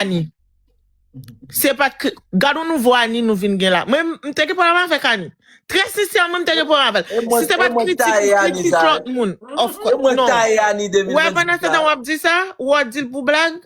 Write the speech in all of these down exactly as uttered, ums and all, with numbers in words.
Ani. Se pa t kri-, gad yon nouvo Ani nou vin gen la. Mwen, m te gen pwoblèm avèk Ani. Trè sensèman, m te gen pwoblèm avè l. Si se pa t kritik, m kritik lòt moun. Of course, non. Wè, pandan se tan w ap di sa, w ap di l pou blag,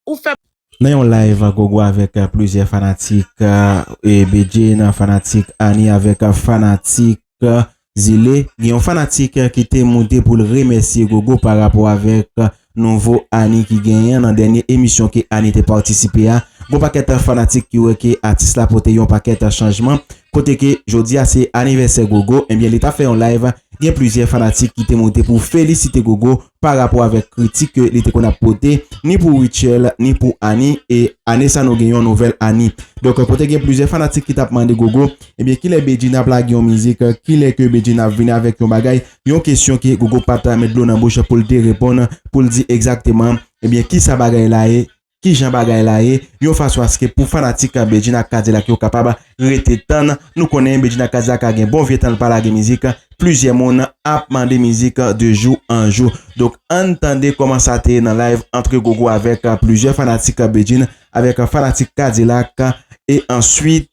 ou fè. Nan yon live, Gogo avèk, euh, plizyè fanatik, euh, e Bedjine, fanatik Ani avèk, euh, fanatik, euh, Zile, gen yon fanatik, euh, ki te moute pou l remèsye Gogo pa rapò avèk, euh, nouvo Ani ki genyen nan dènye emisyon ke Ani te patisipe a. Gon pakèt fanatik ki wè ke atis la pote yon pakèt chanjman. Kote ke jodi a se anivèsè Gogo, ebyen li ta fè yon live. Gen plizyè fanatik ki te moute pou felisite Gogo pa rapò avèk kritik ke li te konn ap pote, ni pou Rutshelle, ni pou Ani, e ane sa nou gen yon nouvèl Ani. Donk, kote gen plizyè fanatik ki t ap mande Gogo, ebyen, kilè Bedjine ap lage yon mizik, kilè ke Bedjine ap vini avèk yon bagay, yon kesyon ke Gogo pa t met dlo nan bouch pou l te reponn, pou l di egzakteman, ebyen, kisa bagay la ye, kijan bagay la ye, yon fason aske pou fanatik Bedjine ak Kadilak yo kapab rete tann. Nou konnen Bedjine ak Kadilak a gen bon vye tan l pa lage mizik, plizyè moun ap mande mizik de jou an jou. Donk, ann tande kòman sa te ye nan live ant Gogo avèk plizyè fanatik Bedjine, avèk fanatik Kadilak, e answit,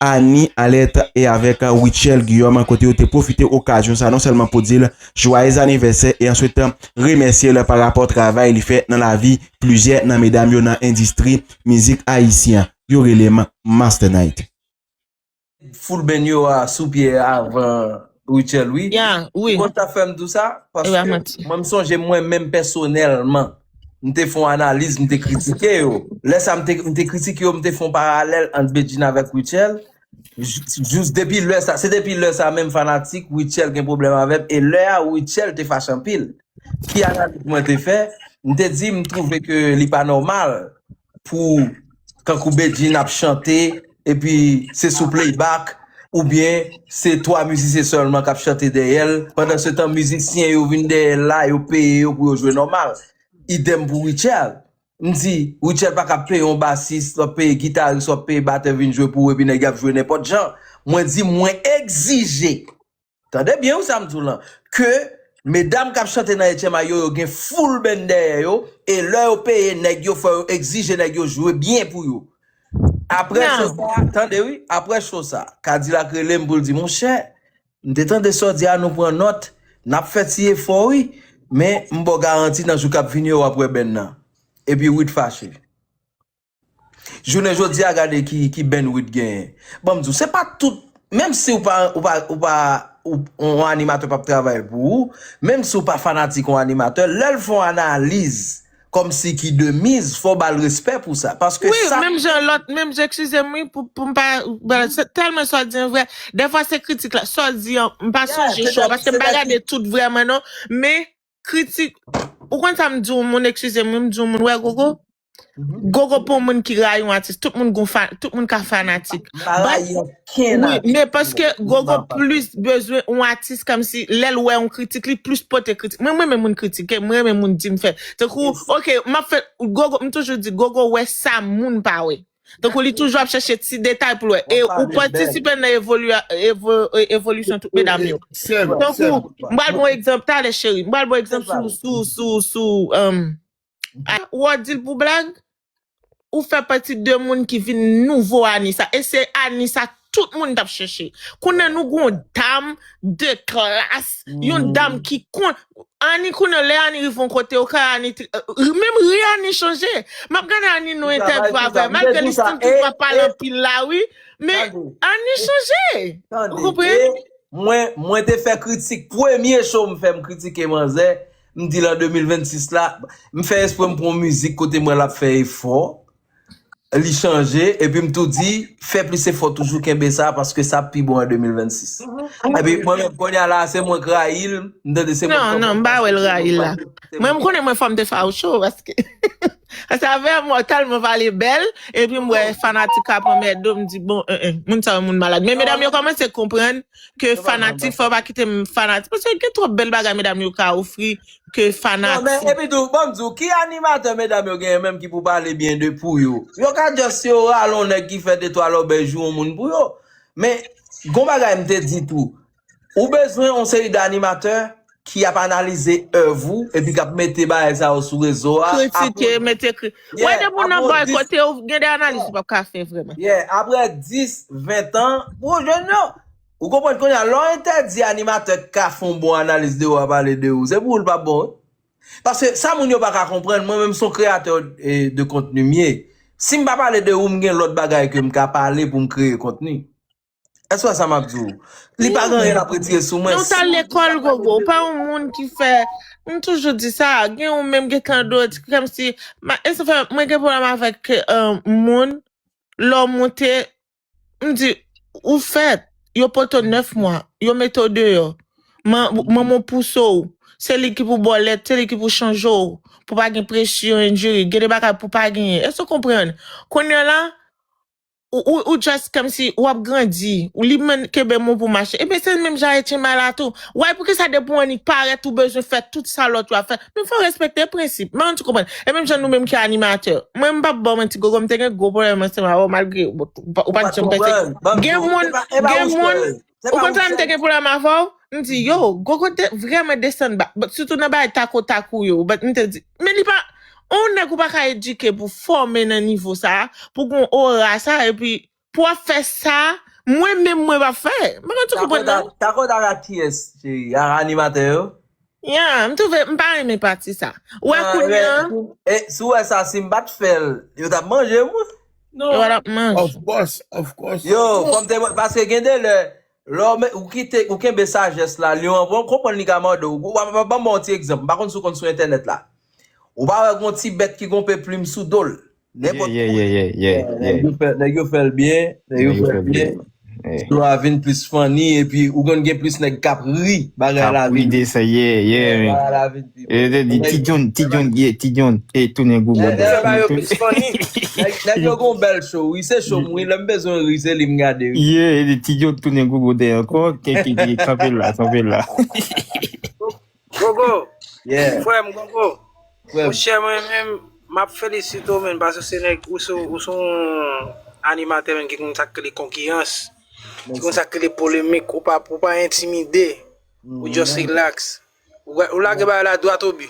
Ani Alèt e avèk Rutshelle Guillaume, kote yo te pwofite okazyon sa non sèlman pou di l jwayez anivèsè e answit remèsye l pa rapò travay li fè nan lavi plizyè nan medam yo nan endistri mizik ayisyen an. Yo rele m Master Night. Full band yo a sou pye avan Rutshelle, wi. Ya, wi. Ou konn sa fè m di w sa? Paske mwen, m sonje mwen menm pèsonèlman, m te fè yon analiz, m te kritike yo. Lè sa, m te, m te kritike yo, m te fè yon paralèl ant Bedjine avèk Rutshelle. Jis, jis depi lè sa, se depi lè sa menm fanatik Rutshelle gen pwoblèm avè m. E lè a, Rutshelle te fache anpil. Ki analiz mwen te fè? M te di, m twouve ke li pa nòmal pou, kankou Bedjine ap chante, epi se sou playback, oubyen se twa mizisyen sèlman k ap chante dèyè l. Pandan se tan, mizisyen yo vin dèyè l la, yo peye yo pou yo jwe nòmal. Idèm pou Rutshelle. M di, Rutshelle pa ka peye yon basis, w ap peye gitaris, w ap peye batè vin jwe pou ou, epi nèg yo ap jwe nenpòt jan. Mwen di, mwen egzije, tande byen wi sa m di w lan, ke medam k ap chante nan H M I yo, yo gen full band dèyè yo, e lè yo peye nèg yo, fò yo egzije nèg yo jwe byen pou yo. Apre show sa, tande wi, apre show sa, Kadilak rele m pou l di, monchè, m te tande sa w di a, nou pran nòt, n ap fè ti efò wi, men m ba w garanti nan jou k ap vini yo, w ap wè band nan. Epi Wid fache. Jounen jodi a, gade ki, ki band Wid genyen. Ban m di w, se pa tout, menm si w pa, ou pa, ou pa, ou, yon animatè p ap travay pou ou, menm si w pa fanatik yon animatè, lè l fè yon analiz, kòmsi ki de miz, fò w ba l respè pou sa. Paske wi, sa menm jan lòt, menm jan, eskize m, wi, pou, pou m pa, se tèlman sa w di an vrè. Dèfwa se kritik la, sa w di an, m pa sonje cho, paske m pa gade tout vrèman non, men kritik, ou konn sa m di yon moun, eskize m, wi, m di yon moun, wè Gogo? Gogo pa yon moun ki rayi yon atis, tout moun gon fa-, tout moun ka fanatik. M pa rayi okenn atis. Wi, men paske Gogo plis bezwen yon atis kòmsi lè l wè yon kritik, li plis pote kritik. Mwen, mwen renmen moun kritike, mwen renmen moun di m fè. Tankou, ok, m ap fè, Gogo, m toujou di, Gogo wè sa moun pa wè. Tankou li toujou ap chèche ti detay pou l wè. E ou patisipe nan evoli-, evo-, e, evolisyon tout medam yo. Tankou, m pral ba w egzanp talè, cheri. M pral ba w egzanp sou, sou, sou, sou, um, a, ou di l pou blag, ou fè pati de moun ki vin nouvo Ani sa. E se Ani sa tout moun t ap chèche. Kounye a nou gon dam de klas, yon dam ki kon-, Ani kounye a lè Ani rive yon kote, ou ka Ani, menm ri Ani chanje. M ap gade Ani nan entèvyou avè, malgre li still toujou ap pale anpil la, wi. Men Ani chanje. Ou konprann? Mwen, mwen te fè kritik, premye show m fè, m kritike manzè, m di l an de mil vennsis la, m fè espre m pran yon mizik kote m wè l ap fè efò, li chanje, epi m tou di, fè plis efò toujou, kenbe sa, paske sa ap pi bon an de mil vennsis. Epi mwen menm, kounye a la, se mwen k rayi l, m tande se mwen k kòmanse. Non, non, m pa wè l rayi l la. Mwen, m konnen mwen fò m te fè w cho, paske Sa fè mwen tèlman pale bèl, epi m wè fanatik ka pran mèdo, m di, bon, en, en, moun sa yo moun malad. Men medam yo kòmanse konprann ke fanatik, fò pa kite m fanatik. Paske gen twòp bèl bagay medam yo ka ofri ke fanatik. Non, men epi tou, ban m di w, ki animatè medam yo genyen menm ki pou pale byen de pou yo? Yo ka just yo rale yon nèg ki fè de twa lòbèy jou yon moun pou yo. Men, gon bagay m te di tou, ou bezwen yon seri de animatè, ki ap analize èv ou, epi k ap mete bagay sa yo sou rezo a. Kritike, apre, mete kri. Wè, yeah, depi w nan bòy kote w, gen de analiz ou p ap ka fè vrèman. Yeah, apre dis, ven tan, pou jwenn yo. Ou konprann kounye a, lè w entèdi animatè k ka fè yon bon analiz de ou a pale de ou, se pou ou l p ap bon, wi. Paske sa moun yo pa ka konprann, mwen menm se yon kreyatè, eh, de kontni m ye. Si m pa pale de ou, m gen lòt bagay ke m ka pale pou m kreye kontni. Èske w wè sa m ap di w? Li pa gen anyen l ap retire sou mwen. Non, w t al lekòl, Gogo. Ou pa yon moun ki fè, m toujou di sa, gen ou menm, gen tan dòt, kòmsi, ma, e sa fè, mwen gen pwoblèm avèk, eh, moun, lè w monte, m di, ou fèt, yo pote w nèf mwa, yo mete w deyò. Man-, manman w pouse w, se li ki pou ba w lèt, se li ki pou chanje w, pou pa gen presyon, enjiri, gen de bagay pou pa genyen. Èske w konprann? Kounye a la, ou, ou, ou just kòmsi w ap grandi, ou li menm kenbe men w pou mache. Ebyen, se menm jan Ayisyen mal la tou. Why, poukisa depi w annik parèt, ou bezwen fè tout sa lòt yo ap fè? Nou fò respekte prensip. Mwen, ou konprann? E menm jan nou menm ki animatè. Mwen, m p ap ba w manti, Gogo, m te gen gwo pwoblèm ansanm avè w, malgre ou, ou pa, ou pa t janm pèse. Gen moun, gen moun, ou konn sa m te gen pwoblèm avè w? M di, yo, Gogo te vrèman desann ba, but sitou nan bagay tako tako yo, but m te di, men li pa, yon nèg ou pa ka edike pou fòme nan nivo sa, pou gon ora sa, epi pou w ap fè sa, mwen menm mwen p ap fè. Mwen konn tou konprann nan. Tako tako a kiyès, cheri? A animatè yo? Ya, m twouve, m pa renmen pati sa. Ou wè kounye a. E, si w wè sa, si m pa t fè l, yo t ap manje m, wi. Yo t ap manje. Of course, of course. Yo, fò m te, paske gen de lè, lè w, ou kite, ou kenbe sajès la, lyon an, bon, konprann li ka mòde w. Ou pa, pa, ban m yon ti egzanp. M pa konn si w konn sou entènèt la. Ou pa wè gon ti bèt ki gon pe plim sou do l. Nenpòt kote. Yeah, yeah, yeah, yeah, yeah. Nèg yo fè, nèg yo fè l byen, nèg yo fè l byen. Show a vin plis funny, epi ou konn gen plis nèg k ap ri bagay la vin. K ap ri de sa, yeah, yeah, bagay la vin pi bon. E te di, Ti John, Ti John, yeah, Ti John, e tounen gou gode. Nèg yo gon bèl show, wi, se show m, wi, lè m bezwen ri, se li m gade, wi. Yeah, e di Ti John tounen gou gode ankò, kenki, kenki, kanpe la, kanpe la. Gogo. Yeah. Frè m, Gogo. Frè m. Monchè, mwen menm, m ap felisite w, menm, paske se nèg, ou se, ou se yon animatè, menm, ki konn sa k rele konkirans, ki konn sa k rele polemik, ou pa, ou pa entimide, ou just relax. Ou, ou lage bagay la dwat o bi.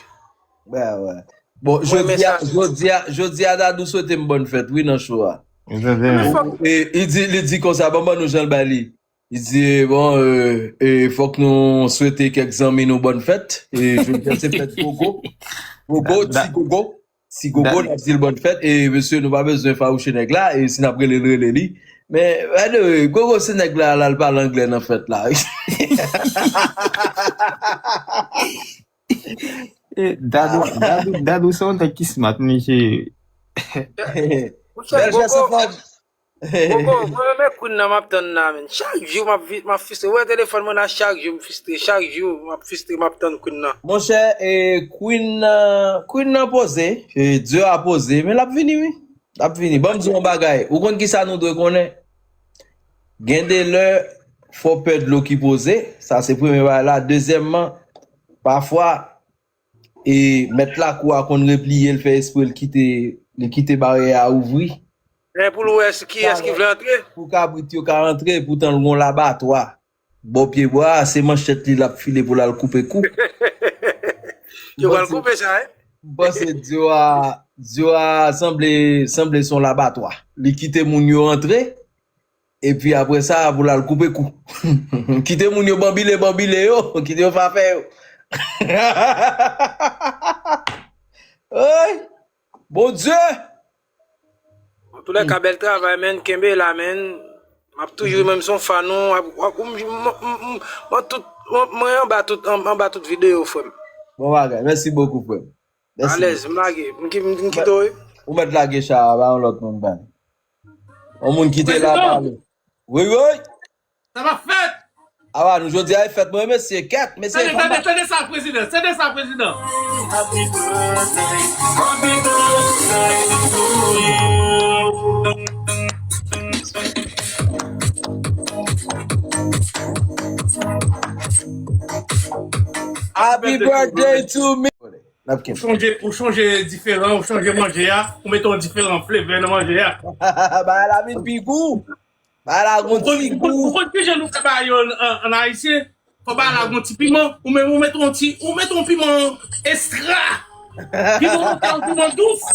Bon, jodi a, jodi a, jodi a, Dadou swete m bòn fèt, wi, nan show a. E, li di, li di konsa, ban, ban nou jan l bay li. Li di, bon, e, e, fòk nou swete kèk zanmi nou bòn fèt. E, jodi a se fèt Gogo. Gogo, Ti Gogo. Ti Gogo, n ap di l bòn fèt. E, mesye, nou pa bezwen fawouche nèg la. E, si n ap rele l, rele li. Men, by the way, Gogo se nèg la, l al pale anglè nan fèt la. E, Dadou, Dadou, Dadou se yon nèg ki smart, mesye. Bèl Gogo. Gogo, mwen renmen Queen nan m ap tann nan, menn. Chak jou m ap vi-, m ap fistre. Ou wè telefòn mwen nan, chak jou m fistre. Chak jou m ap fistre, m ap tann Queen nan. Monchè, e, Queen nan, Queen nan poze. E, Dio a poze, men l ap vini, wi. L ap vini. Ban m di w yon bagay. Ou konn kisa nou dwe konnen? Gen de lè, fò pè dlo ki poze. Sa se premye bagay la. Dezyèmman, pafwa, e mèt lakou a konn repliye, l fè espre l kite, li kite baryè a ouvri. Men pou l wè si kiyès ki vle antre. Pou kabrit yo ka antre, poutan l gon labatwa. Bò pye bwa a, se manchèt li l ap file pou l al koupe kou. Yo pral koupe sa, wi. M panse Dio a, Dio a sanble, sanble se yon labatwa. Li kite moun yo antre, epi apre sa, pou l al koupe kou. Kite moun yo banbile, banbile yo, kite yo fafè yo. Oy! Bondye! Antoulèka, bèl travay, menn. Kenbe la, menn. M ap toujou, menm si w fan ou, w ap, w ap, m, m, m, m, mwen tout, mwen, mwen anba tout, an-, anba tout videyo, frè m. Bon bagay. Mèsi bokou, frè m. Mèsi. Alèz, m lage. M ki-, m, m kite w, wi. Ou mèt lage cha a, ba yon lòt moun bay. Yon moun ki te la pale. Wi, wi. Sa va fèt. Awa, nou jodi a e fèt mwen, mesye. Kèt, mesye. Tande, tande, tande sa, prezidan. Tande sa, prezidan. Happy birthday, happy birthday to you. Happy birthday to me. N ap kenbe. Ou chanje, ou chanje diferan, ou chanje manje a, ou mete yon diferan flavor nan manje a. Bagay la vin pi gou. Bagay la gon ti gou. Ou konn, ou konn, ou konn kijan nou fè bagay yo an, an, an ayisyen? Fò bagay la gon ti piman, ou menm ou met yon ti, ou met yon piman ekstra. Piman, yon piman dous.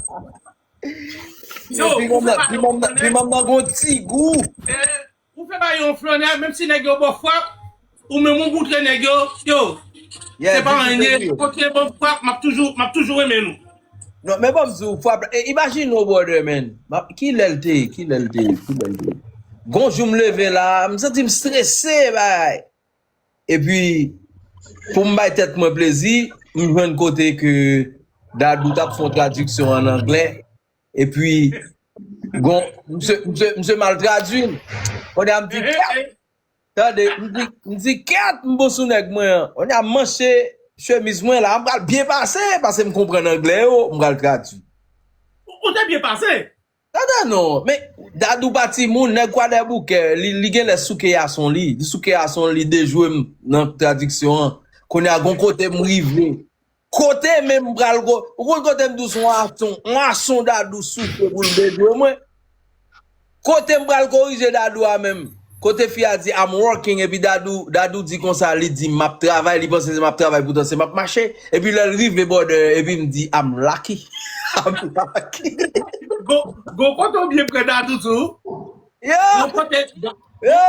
Yo, ou fè bagay yo konnen. Piman nan gon ti gou. Eh, ou fè bagay yo flannè, menm si nèg yo ba w frap, ou menm ou moutre nèg yo, yo, se pa anyen, kontinye ban m frap, m ap toujou, m ap toujou renmen nou. Non, men ban m di w, frap, e, imajine w, brother, man. Kilè l te ye, kilè l te ye, kilè l te ye. Gon jou m leve la, m santi m strese, bay. Epi, pou m bay tèt mwen plezi, m jwenn kote ke Dadou t ap fè yon tradiksyon ann anglè. Epi, gon, misye, misye, misye mal tradui m. Kounye a m di, kèt! Tande, m di, m di, kèt, m bon sou nèg mwen an. Kounye a m manche chemiz mwen la, m pral byen pase, paske m konprann anglè yo, m pral tradui. Ou, ou te byen pase? Tande non, men Dadou pa timoun, nèg Kwadèboukè, li, li genlè souke yason li, li souke yason li dejwe m nan tradiksyon an. Kounye a gon kote m rive. Kote menm m pral ko-, ou konn kote m di w se yon ason, yon ason Dadou souke pou l dejwe mwen. Kote m pral korije Dadou a menm. Kote fi a di, "I'm working," epi Dadou, Dadou di konsa, li di, "M ap travay," li panse se m ap travay, poutan se m ap mache. Epi lè l rive bòdè, epi m di, "I'm lucky." I'm lucky. Gon, gon kote w byen pran Dadou tou. Yo! Gon kote, yo!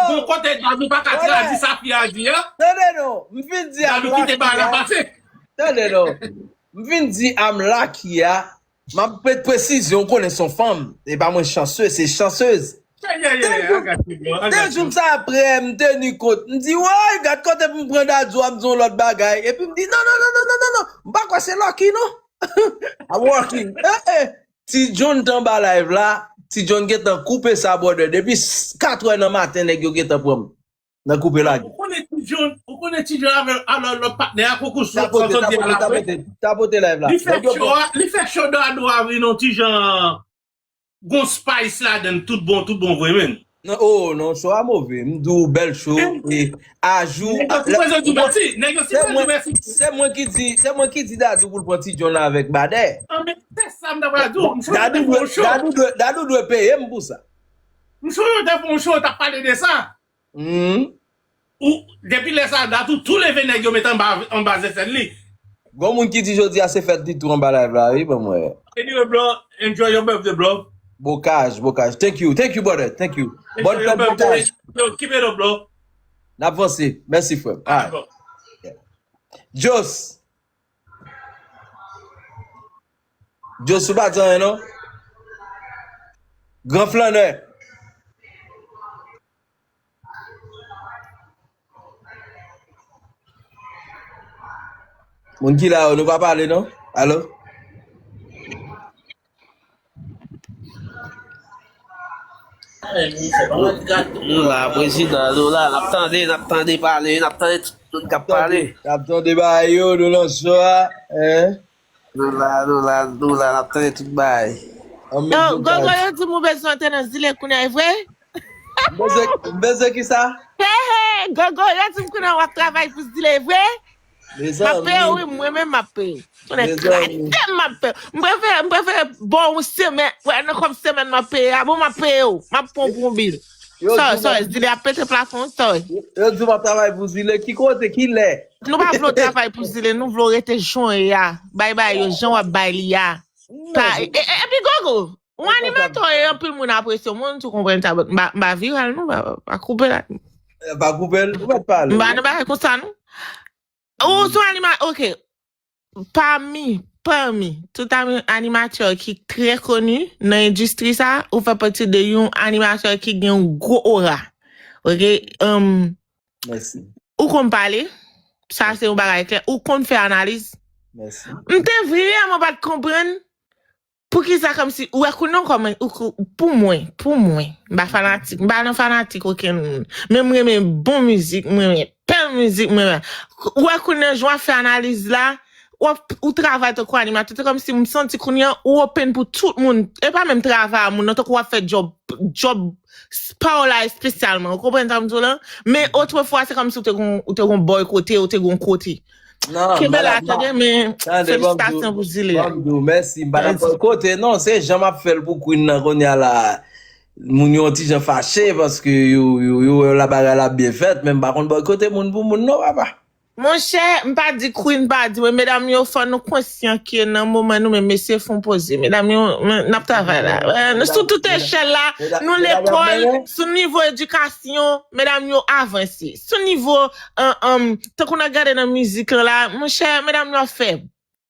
Gon kote Dadou pa ka tradui sa fi a di an. Tande non, m fin di Dadou kite bagay la pase. Tande non. M fin di I'm lucky a. M ap met presizyon, w konnen se yon fanm. E pa mwen chansez, se chansez. Te jou m sa apre, m teni kont. M di, woy, gad kote pou m pran Dadou a, m di yon lòt bagay. Epi m di, non, non, non, non, non, non, non. M pa kwè se lucky, non. I'm working. Eh, eh. Ti John t anba live la. Ti John gentan koupe sa, brother. Depi s-, kat è nan maten, nèg yo gentan pran m. Nan koupe lage. Ou konnen Ti John, ou konnen Ti John avè, alò lòt patnè a, koukou sou tapote, tapote, tapote, tapote live la. Li fè show a, li fè show Dadou a vin yon ti jan gon spice ladann, tout bon, tout bon vre, menn. Non, oh, non, show a move. M di w bèl show. E ajou. Nèg yo sipoze di mèsi. Nèg yo sipoze di mèsi. Se mwen ki di, se mwen ki di Dadou pou l pran Ti John la avèk Badè. An, men se sa m ta pral di w. M sonje te fè yon show. Dadou dwe, Dadou dwe, Dadou dwe peye m pou sa. M sonje te fè yon show, t ap pale de sa. Hmm. Ou, depi lè sa dat, ou tou leve nèg yo met anba, anba zèsèn li. Gon moun ki di jodi a se fèt li tou anba live la, wi, ban mwen. Anyway, bro, enjoy your birthday, bro. Bokaj, bokaj. Thank you, thank you, brother. Thank you. Bòn fèt, bokaj. Yo, keep it up, bro. N ap vanse. Mèsi, frè m. Alright, bro. Yeah. Jos. Jos, ou pa di anyen, non? Gran flanè. Moun ki la yo, nou pa pale non? Alo? Nou la, prezidan, nou la, n ap tande, n ap tande pale, n ap tande tout moun k ap pale. N ap tande bagay yo, nou nan cho a, hein? Nou la, nou la, nou la, n ap tande tout bagay. Yo, Gogo, yo di m ou bezwen antre nan zile kounye a, e vre? M bezwen, m bezwen ki sa? He, he, Gogo, yo di m kounye a w ap travay pou zile, e vre? M ap peye w, wi, mwen menm m ap peye w. Konnen kladè m ap peye w. M prefere, m prefere ba w yon semèn, wè, nan kòb semèn m ap peye a, bon, m ap peye w, m ap pran w pou yon bil. Sorry, sorry, zile ap pete plafon, sorry. Yo di m ap travay pou zile, ki kote, ki lè? Nou pa vle w travay pou zile, nou vle w rete jan w ye a. Bay bagay yo jan w ap bay li a. Pa, e, e, epi Gogo, yon animatè e anpil moun apresye w, mwen tou konprann sa, but m pa, m pa viral non, pa, pa koupe la. Eh, pa koupe l, ou mèt pale. M pa nan bagay konsa non. Ou se yon anima-, ok. Pami, pami tout ami-, animatè ki trè koni nan endistri sa, ou fè pati de yon animatè ki gen yon gwo ora. Ok, um, mèsi. Ou konn pale, sa se yon bagay klè. Ou konn fè analiz. Mèsi. M te vrèman pa t konprann poukisa kòmsi, ou wè kounye a kòman, ou ko-, pou mwen, pou mwen, m pa fanatik, m pa nan fanatik okenn moun. Men m renmen bon mizik, m renmen bèl mizik, m renmen. Ou wè kounye a jan w ap fè analiz la, w ap, ou travay tankou animatè, se kòmsi m santi kounye a ou open pou tout moun. E pa menm travay a moun nan, tankou w ap fè djòb, djòb pa w la espesyalman. Ou konprann sa m di w la? Men otrefwa, se kòmsi w te gon, ou te gon bòy kote, ou te gon kote. Non, kenbe la, tande, men felisitasyon pou zile. Ban m di w, mèsi. M pa nan bòy kote, non, se jan m ap fè l pou Queen nan kounye a la. Moun yo yon ti jan fache paske yo, yo, yo wè la bagay la byen fèt, men m pa konn bòy kote moun pou moun non, papa. Monchè, m pa di Queen pa di, men medam yo, fò nou konsyan ke nan moman nou menm mesye fon poze. Medam yo, n ap travay la. Nou sou tout echèl la, nou lekòl, sou nivo edikasyon, medam yo avanse. Sou nivo, tankou n ap gade nan mizik la, monchè, medam yo ap fè